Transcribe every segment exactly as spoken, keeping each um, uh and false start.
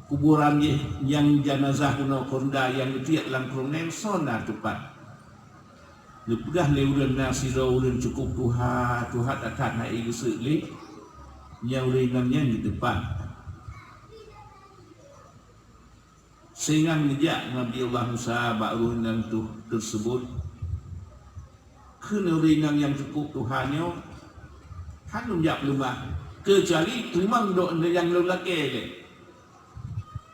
Kuburan jih nyang janazah bunoe keureunda nyang geutiek lam krongeng, soe na teupat. Neupeugah lé ureuëng na sidroe ureuëng cukup tuha, tuha that-that hana geuseuek lé, nyang ureuëng inong nyan geuteupat. Singoh neujak Nabi Allah Musa bak ureuëng inong teuseubut, kheun ureuëng inong nyang cukup tuha nyoe, "Hana jak peuleumah, keucuali teurimong doa nyang lôn lakée lé."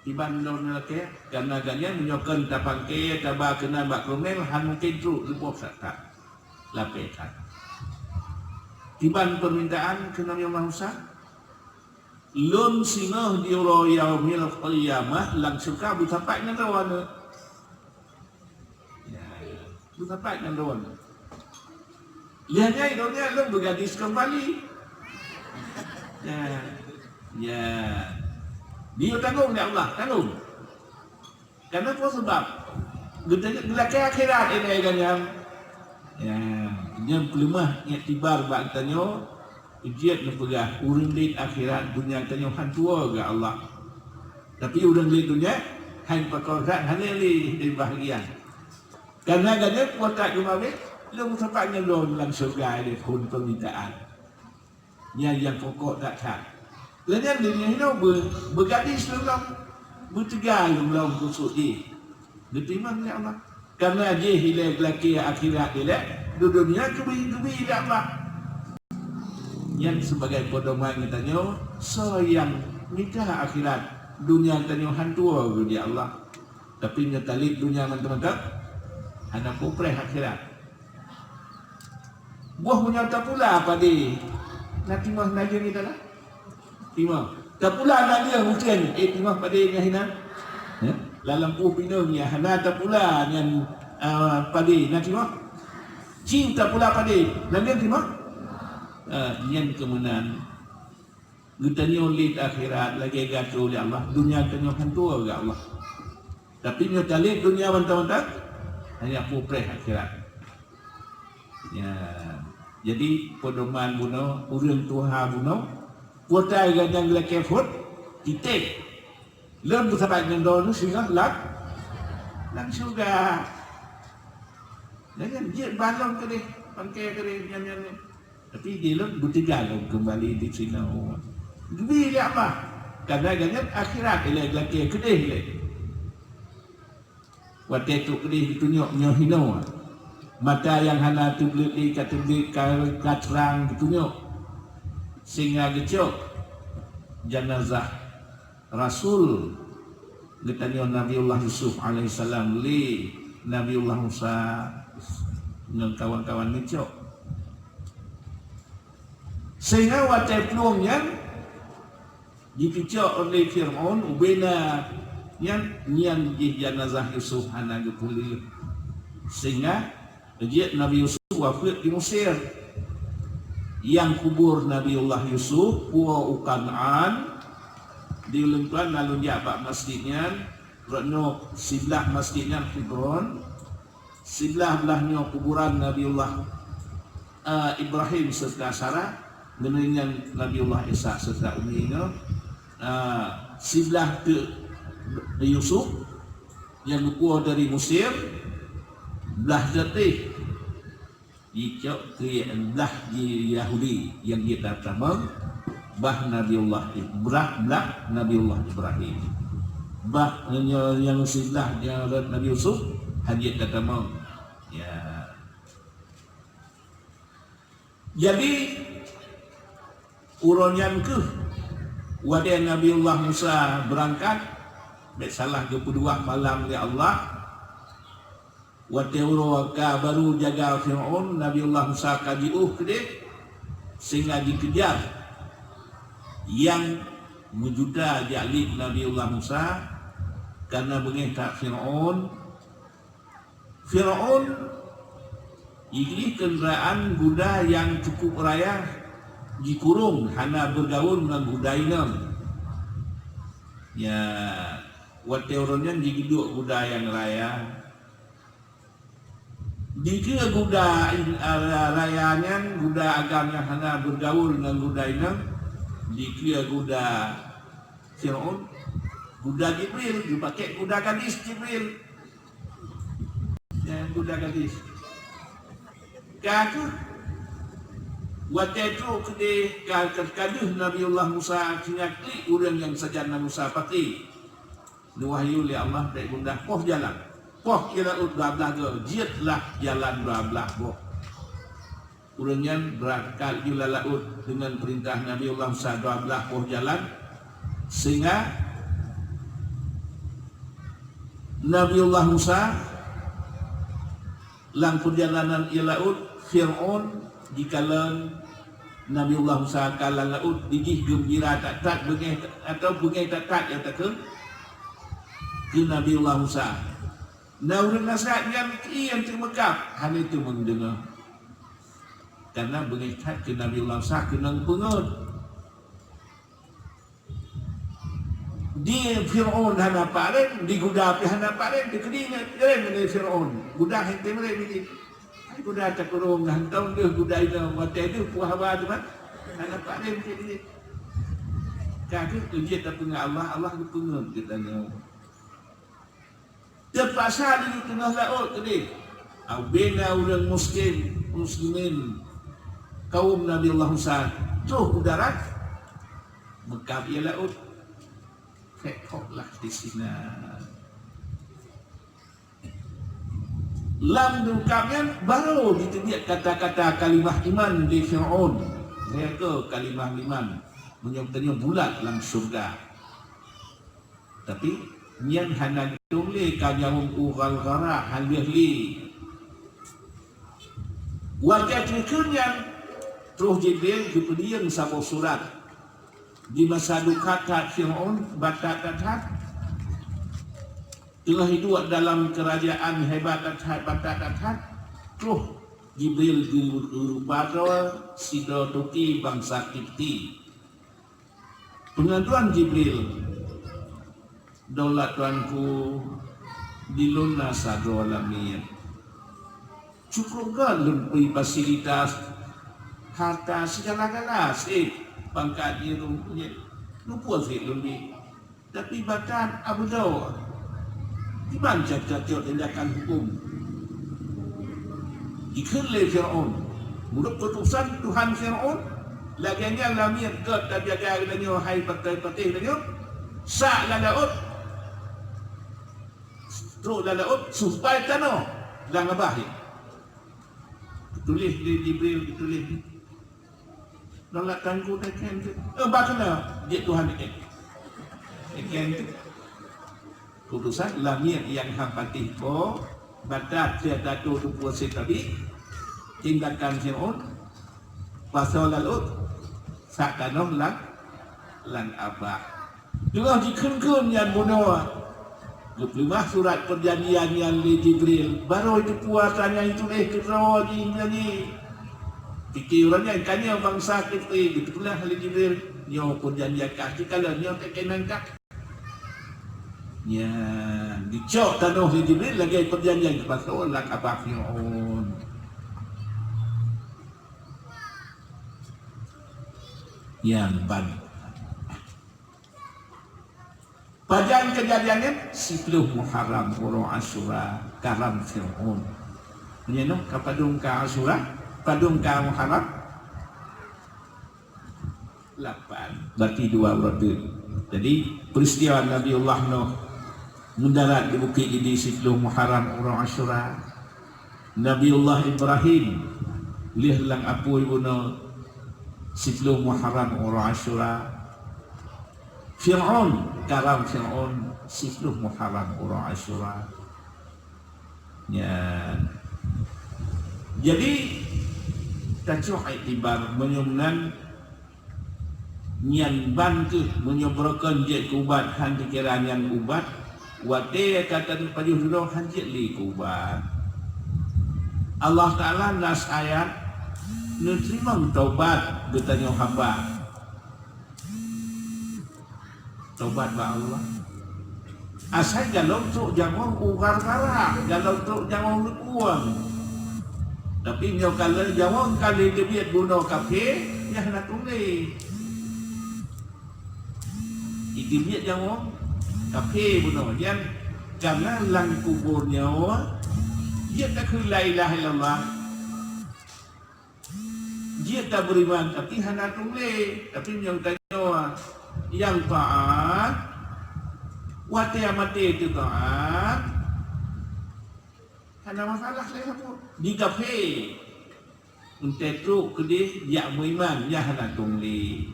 Kiban lôn lakée, kareuna gobnyan meunyoe kon tapangke, taba keunan bak krongeng, hana mungken trok, leuboh that-that, lapée that. Kiban peumintaan keu Nabi Allah Musa, "Lôn singoh di uroe Yaumil Qiyamah lam syeuruga beusapat ngon droeneuh." Ya, beusapat ngon droeneuh. Lheueh nyan droeneuh lôn beugadis keumbali. Ya. Ya. Dia tanggong lé Allah, tanggong. Karena apa sebab? Geulakée akhirat ilée gobnyan. Ya, nyan peuleumah iktibar bak geutanyoe, jeuet neupeugah ureuëng lét akhirat, donya tanyoe han tuwoe geuh Allah. Tapi ureuëng lét donya, han pakon that hana lé dari bahagian. Karena gobnyan kuasa geumabeh, lôn meusapat ngon lôn lam syeuruga lé phon peumintaan. Nyan nyang pokok that-that. Lheueh nyan donya hinoe beu-, beugadis lom-lom, beuteuga lom-lom khusyuk jih. Geuteurimong lé Allah. Karena jih ilée geulakée akhirat ilée, di donya geubi-geubi lé Allah. Nyan sibagai pedoman geutanyoe, soe nyang mita akhirat, donya tanyoe han tuwoe geuh di Allah. Tapi nyoe talét donya mantong-mantong, hana peupreh akhirat. Boh meunyoe tapula padé, na timoh na jeuet di dalam? Timoh. Tapula na jeuet mungken, eh, timoh padé nyan hinan. Ya? Lam lampôh pineung nyan hana tapula nyan, ah, padé, na timoh? Ci tapula padé, na jeuet timoh? Ah, nyan keuh meunan. Geutanyoe lét akhirat lagée gato lé Allah, donya tanyoe han tuwoe geuh Allah. Tapi nyoe talét donya mantong-mantong, hana peupreh akhirat. Ya. Jadi, pedoman bunoe, ureuëng tuha bunoe, kuasa gobnyan geulakée phon, titek. Lôn beusapat ngon droeneuh singoh lam, lam syeuruga. Nyan jeuet ban lom keudeh, pangke keudeh, nyan, nyan, nyan. Tapi di lôn beuteuga lôn keumbali di sinoe. Geubi lé Allah. Karena gobnyan akhirat ilée geulakée keudeh lé. Watée trok keudeh geutunyok nyoe hinoe. Mata nyang hana teubleuet lé ka teubleuet, ka, ka trang geutunyok. Sehingga geucok janazah Rasul geutanyoe Nabiullah Yusuf alaihissalam lé Nabiullah Musa ngon kawan-kawan geucok. Sehingga watée plueng nyan jipeucok lé Fir'aun ubena nyan, nyan jih janazah Yusuf hana geupeuleueh. Sehingga jeuet Nabi Yusuf wafeuet di Mesir. Nyang kubur Nabiullah Yusuf puwoe u Kanaan, di ulôn tuan na lôn jak bak masjid nyan, rot nyoe siblah masjid nyan Hebron, siblah blah nyoe kuburan Nabiullah, eh, Ibrahim serta Sarah, ngon nyan Nabiullah Ishak serta Umi nyoe, eh, siblah teuk Yusuf nyang geupuwoe dari Mesir, blah teuk jih. Jicok keu blah ji Yahudi nyang jeuet tatamong, bah Nabiullah Ibra-, blah Nabiullah Ibrahim. Bah nyoe nyang siblah nyang rot Nabi Yusuf, han jeuet tatamong. Ya. Jadi, uroe nyan keuh watée Nabiullah Musa beurangkat, bék salah geupeuduah malam lé Allah, watée uroe ka barô jaga Fir'aun, Nabiullah Musa ka jiôh keudeh, sehingga jikejar nyang meujuta jak lé Nabiullah Musa, kareuna beungéh that Fir'aun. Fir'aun jigleh keundraan guda nyang cukup raya, jikurong hana beugaul ngon guda inong. Ya, watée uroe nyan jigeuduek guda nyang raya. Dikeue guda in-, a, raya nyan, guda agam nyang hana beugaul ngon guda inong, dikeue guda Fir'aun, Guda Jibril, geupakék guda gadis Jibril. Ya, guda gadis. Ka kheueh, watée trok keudeh ka, ka, ka deuh Nabiullah Musa, singoh klik ureuëng nyang sajan na Musa patéh. Neuwahyu lé Allah bak guda poh jalan. Poh ié laôt dua blaih goe, jeuet lah jalan dua blaih boh. Ureuëng nyan beurangkat laju lam laôt deungon peurintah Nabiullah Musa dua blaih boh jalan, sehingga Nabiullah Musa lam peurjalanan ié laôt, Fir'aun jikalon Nabiullah Musa ka lam laôt, dijih geumbira that-that beungéh, atawa beungéh that-that nyang takheun keu Nabiullah Musa. Na ureuëng nasihat nyan keu ié teuk meukab, hana teuk meudeungoe. Karena beungéh that keu Nabiullah Musa keunong peungeuet. Di Fir'aun hana pareng, di guda pih hana pareng, di keudingat pareng lé Fir'aun. Guda hana pareng lé. Hai guda takurong hantom deuh guda inoe, watée deuh peue haba teuma. Hana pareng cit jih. Ka kheueh keu jeuet tapeungeuet Allah, Allah geupeungeuet geutanyoe. Teupaksa laju teungoh laôt keudeh. Ubena ureuëng muslim, muslimin, kaum Nabi Allah Musa, troh u darat, meukab ié laôt. Feutoh lah di sinan. Lam meukab nyan, barô jiteubiet kata-kata kalimah iman di Fir'aun. Lheueh keu kalimah iman, meunyoe tanyoe bulat lam syeuruga. Tapi nyan hana geutulée ka nyawöng u Galgala, hana lheueh lé. Watée geukheun nyan, troh Jibril geupeudiyeueng saboh surat. Di masa duka that Fir'aun, batat that-that, teungoh hidup dalam keurajaan hebat that-that, batat that-that, troh Jibril geu-, geurupa droe sidroe toke bansa Kipti. Peungaduan Jibril, "Daulat Tuanku, di lôn na sadroe lamiet. Cukup göt lôn bri fasilitas, harta sigala-gala, sép pangkat jih lôn punya. Lumpur sép lôn bi. Tapi batat abeudoe." Kiban cok-cok tindakan huköm. Jikheun lé Fir'aun, meunurot keuputusan Tuhan Fir'aun, lagée nyan lamiet göt tajaga geutanyoe hai patéh-patéh tanyoe, sak lam laôt, trok lam laôt, supai tanoh lam abah nyan. Geutuléh lé Jibril, geutuléh. Nolak tanggong teken tu. Eh, bah kena, jeuet Tuhan teken. Teken tu. Keuputusan lamiet nyang han patéh po, batat siat tato tupeue sép tabi, tindakan Fir'aun, pasoe lam laôt, sak tanoh lam, lam abah. Teungoh jikheun-kheun nyan bunoe, geupeuleumah surat peujanjian nyan lé Jibril, barô jiteupeue atra nyang jituléh keudroe jih nyan. Pike ureuëng nyan, ka nyoe bansa Kipti, geuteupeue lé Jibril, nyoe peujanjian kah, jikalon nyoe teukeunong kah. Nyan, jicok tanoh lé Jibril lagée peujanjian, geupasoe lam abah Fir'aun. Nyan ban. Pajan keujadian nyan? Siplôh Muharram, uroe Asyura, karam Fir'aun. Meunyoe noh ka padum ka Asyura, padum ka Muharram? Lapan. Berarti dua uroe teuk. Jadi, peristiwa Nabiullah Nuh mendarat di Bukit Jidi siplôh Muharram, uroe Asyura. Nabiullah Ibrahim lheueh lam apui bunoe siplôh Muharram uroe Asyura. Fir'aun, karam Fir'aun siplôh Muharram uroe Asyura. Nyan. Jadi, tacok iktibar meunyoe meunan. Nyan ban kheueh, meunyoe broken jeuet keu ubat, han jikira nyan ubat, watée ka taneuk pajoh dudoe han jeuet lé keu ubat. Allah Taala nas ayat, neuteurimong taubat geutanyoe hamba. Taubat bak Allah. Asai galom trok nyawöng u gara-gara, galom trok nyawöng leukueng. Tapi nyoe ka lheueh nyawöng ka lheueh teubiet bunoe kafé, nyan hana tuléh. Iteubiet nyawöng, Tapi bunoe nyan, karena lam kubur nyoe, jeuet takheun la ilaha illallah, jeuet taberiman, tapi hana tueng lé. Tapi nyang tanyoe nyang taat, watée maté teu taat, hana masalah lé sapeue. Di kafé, Entée trok keudeh jak meuiman, nyan hana tueng lé.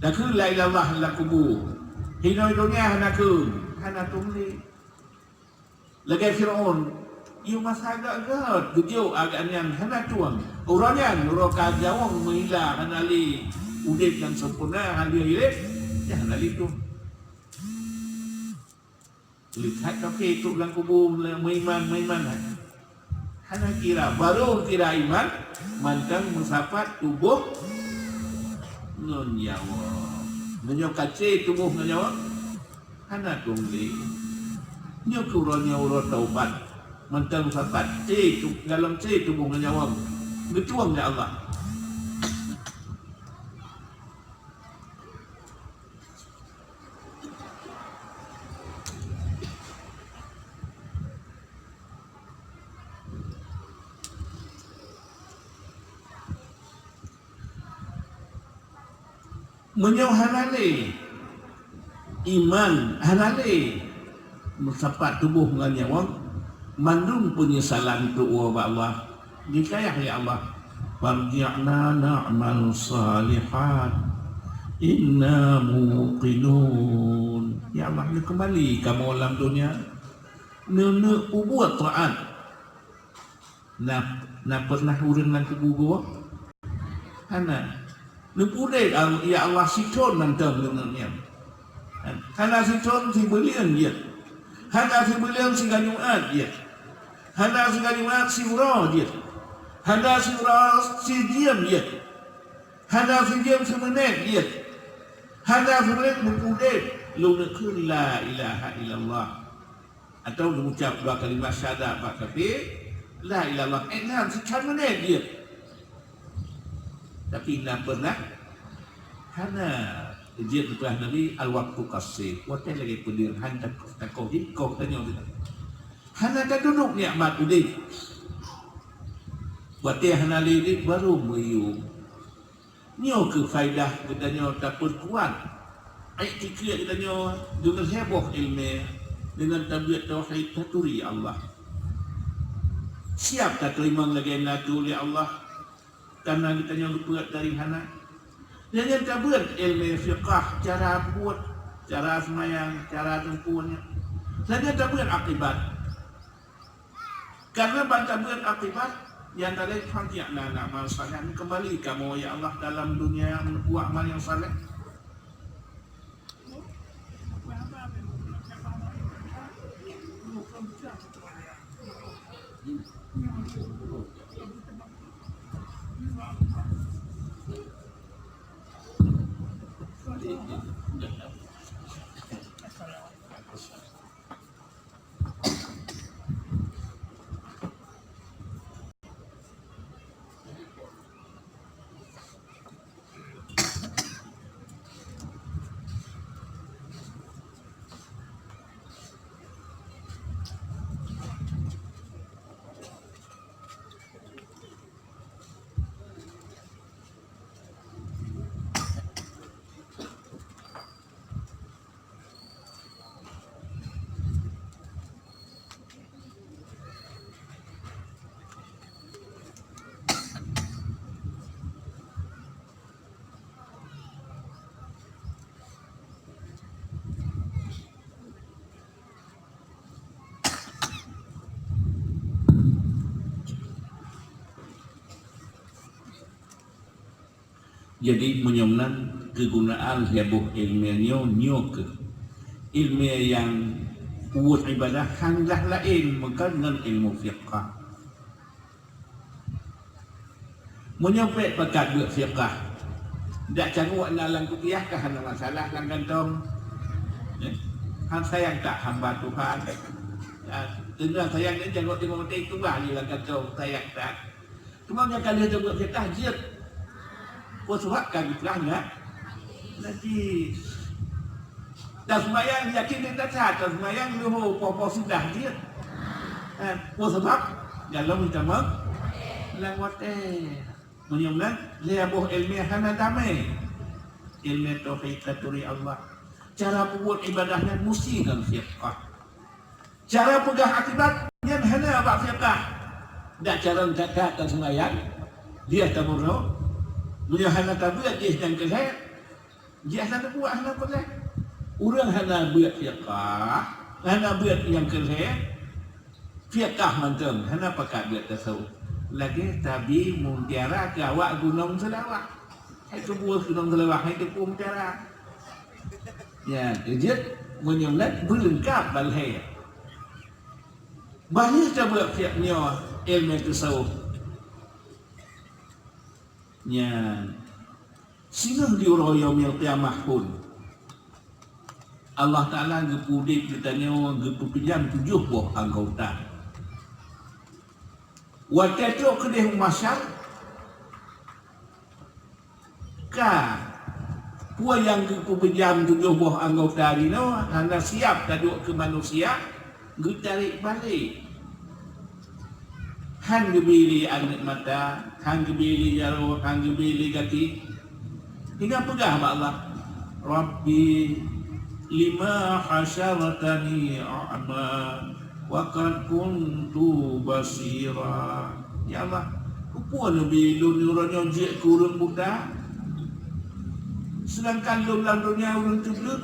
Takheun la ilaha illallah lam kubu. Hinoe donya hana kheun, hana tueng lé. Lagée Firaun, yue masa gét-gét geujok agam nyan hana tueng. Uroe nyan, uroe ka jaweueng meuhila hana lé udeb nyang sempurna, hana lé udeb, nyan hana lé tueng. Lihat kafé trok lam kubu, meuiman, meuiman. Hana kira, barô kira iman, mantong meusapat tuboh ngon nyawöng. Meunyoe ka cé tuboh ngon nyawöng, hana tueng lé. Nyoe keuh uroe nyoe uroe taubat, mantong meusapat cé tu-, dalam cé tuboh ngon nyawöng. Geutueng lé Allah. Meunyoe hana lé iman, hana lé meusapat tuboh ngon nyawöng, mandum peunyesalan teuwoe bak Allah. Geukayah lé Allah, "Farji'na na'mal shalihan inna muqinun." Ya Allah, neukeumbali kamoe lam donya, neuneuk peubuet taat. Na, na pernah ureuëng lam kubu geuwoe? Hana. Neupeudeh, ya Allah, sithon mantong deungon nyan. Hana sithon sibuleuen jeuet. Hana sibuleuen siganyuat jeuet. Hana siganyuat siuroe jeuet. Hana siuroe sijeuem jeuet. Hana sijeuem simeunét jeuet. Hana simeunét meupeudeh lôn neukheun la ilaha illallah. Atawa geuucap dua kalimat syahadat bak kafé, la ilaha illallah, eh, na sikamoe jeuet. Tapi na pernah hana jeuet peugah Nabi, "Al-waqtu qasir." Watée lagée peudeueng, han takoh jih, koh tanyoe teuka. Hana taduduek nikmat udeb. Watée hana lé udeb, barô meuyuem. Nyoe kheueh faedah geutanyoe tapeukuat iktikeuet geutanyoe deungon heboh iéleumé, deungon tabeuet tauhid taturi Allah. Siab tateurimong lagée na turi Allah, kareuna geutanyoe geupeuet dari hana. Lagée tabeuet iéleumé fiqah, cara buet, cara seumayang, cara teumpuh nyoe. Lagée tabeuet akibat. Karena ban tabeuet akibat nyang ka lheueh, "Farji'na na'mal shalihan," kembali kamoe, ya Allah, dalam dunia, meubuet amal nyang saleh. Jadi, meunyoe nan keugunaan lhée boh iéleumé nyoe, nyoe kheueh iéleumé nyang peubuet iébadah hán laén meukeun ngon ilmu fiqah. Meunyoe bék pakat beuet fiqah, dak cangok na lam kupiah ka hana masalah lam kantong. Eh, han sayang that hamba Tuhan? Ah, teungoh sayang nyan cangok teungoh maté, tuah lé lam kantong, sayang that. Cuma nyang ka lheueh tabeuet fiqah jeuet. Peue sabab ka geupeugah nyan? Najis. Taseumayang yakin that-that, taseumayang leuhô poh-poh sudah jeuet. Eh, peue sabab? Galom tamong lam watée. Meunyoe meunan, lhée boh iéleumé hana damé. Iéleumé tauhid taturi Allah. Cara peubuet ibadah nyan musti ngon fiqah. Cara peugah akibat nyan hana bak fiqah. Dak cara that-that taseumayang, dia tameurunoe. Meunyoe hana tabeuet jih nyang keu lhée, jih hana buet, hana peugah. Ureuëng hana beuet fiqah, hana beuet nyang keu lhée, fiqah mantong, hana pakat beuet tasawuf. Lagée tabi mutiara keu awak gunong Seulawah. Hai keubuah gunong Seulawah, hai keupueng mutiara. Ya, jeuet meunyoe meunan beuleungkab bak lhée. Bah nyoe tabeuet fiqah nyoe iéleumé tasawuf. Nyan, singoh di uroe Yaumil Qiyamah phon, Allah Taala geupeuudeb geutanyoe geupeupeujam tujoh boh anggota. Watée trok keudeh u mahsyar, ka peue nyang geupeupeujam tujoh boh anggota jinoe hana siab taduek keu manusia, geutarek balek. Han geubri lé aneuëk mata, han geubri lé jaroe, han geubri lé gaki. Hingga peugah bak Allah, "Rabbi, lima hasyartani a'ma wa qad kuntu basira." Ya Allah, keupeue neubri lôn uroe nyoe jeuet keu ureuëng buta, seudangkan lôn lam donya ureuëng teubleuet?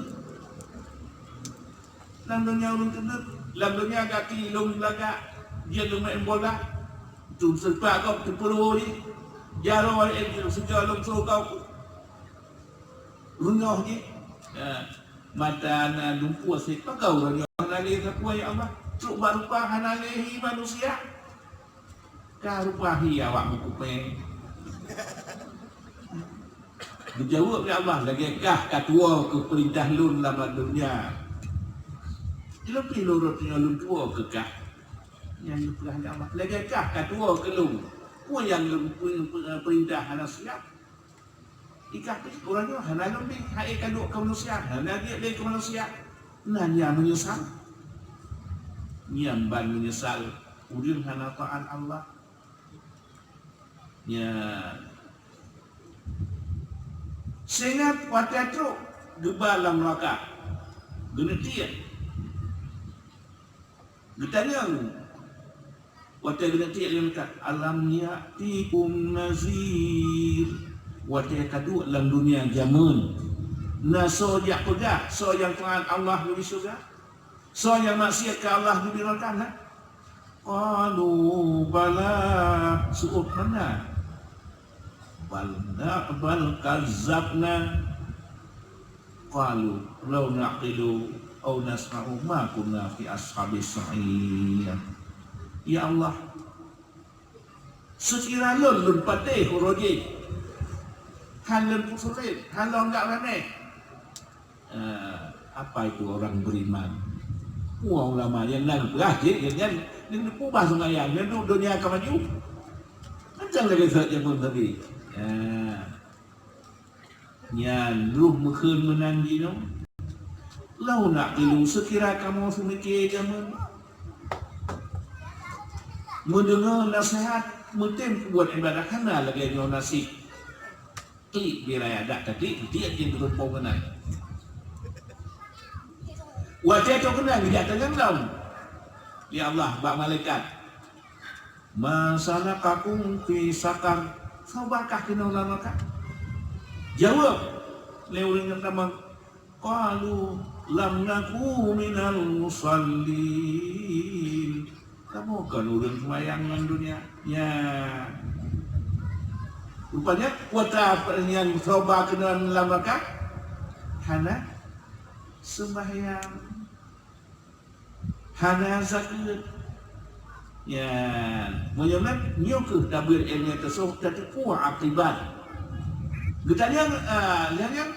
Lam donya ureuëng teubleuet, lam donya gaki lôn lagak, jeuet lôn main bola, tu seupah gob teupeurô jih, jaroe ék sigoe lôn soe gob, runoh jih. Ya, mata na lumpuh sit, pakon uroe nyoe hana lé sapeue, ya Allah? Trok bak rupa hana lé hi manusia. Ka rupa hi awak meukupée. Geujaweueb lé Allah, "Lagée kah ka tuwoe keu peurintah lôn lam donya, leupie lôn rot nyoe lôn tuwoe keu kah." Nyang geupeugah lé Allah, "Lagée kah ka tuwoe keu lôn, peue nyang lôn pe-, pe-, peurintah hana siab?" Ikah pih uroe nyoe hana lôn bri, hai ka duek keu manusia, hana jeuet lé keu manusia. Nyan nyang meunyeusal. Nyan ban meunyeusal ureuëng hana taát Allah. Nyan. Seuingat watée trok geuba lam neuraka, geuneutiek. Geutanyong, watée geuneutiek lé malaikat, "Alam ya'tikum nazir?" Watée ka duek lam donya jameun, na soe jak peugah soe nyang taát Allah geubri syeuruga, soe nyang maksiat keu Allah geubri neuraka, na? Qalu bala, seuôt hana. Bal na, bal kazzabna. Qalu law na'qilu aw nasma'u ma kunna fi ashabis sa'ir. Ya Allah, seukira lôn, lôn patéh uroe jih, han lôn peusulet, han lôn anggab remeh. Eh, apa itu orang beriman? Wah, ulama nyang na geupeugah jih, nyan, nyan, nyan peubah seumayang, nyan du-, donya ka maju. Macam lagée surat jameun tadi. Eh, nyan, roh meukheun meunan jinoe. Law na'qilu, seukira kamoe seumike jameun. Meudeungoe naseuhat, meutem peubuet iébadat, hana lagée nyoe naseb. Klik bira adat tadi, dia jeuet geureumpông keunan. Watée trok keunan geujak tanyong lom lé Allah bak malaikat, "Ma salakakum fi saqar?" Soe ba kah keunoe lam neuraka? Jaweueb lé ureuëng nyang tamong, "Qalu lam naku minal musallin." Kamoe kon ureuëng seumayang lam donya. Nya. Rupanya kuasa nyang soe ba keunoe lam neuraka hana seumayang, hana zakeuet. Nya, meunyoe meunan, nyoe kheueh tabeuet iéleumé tasawuf tateupeue akibat. Geutanyong, ah, lheueh nyan,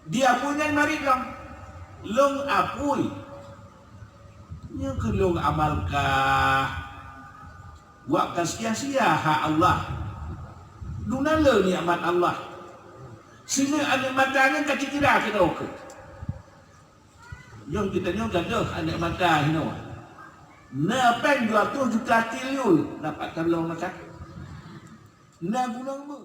di apui nyan marit lom. Lôn apui. Nyoe kheueh lôn amalkah? Buet ka sia-sia hak Allah. Duna le nikmat Allah. Sineuk aneuëk mata nyan ka cit kira keunoe kheueh. Nyoe geutanyoe gadoh aneuk mata hinoe. Na péng dua ploh juta triliun dapat kalon mata. Na gunong meuh.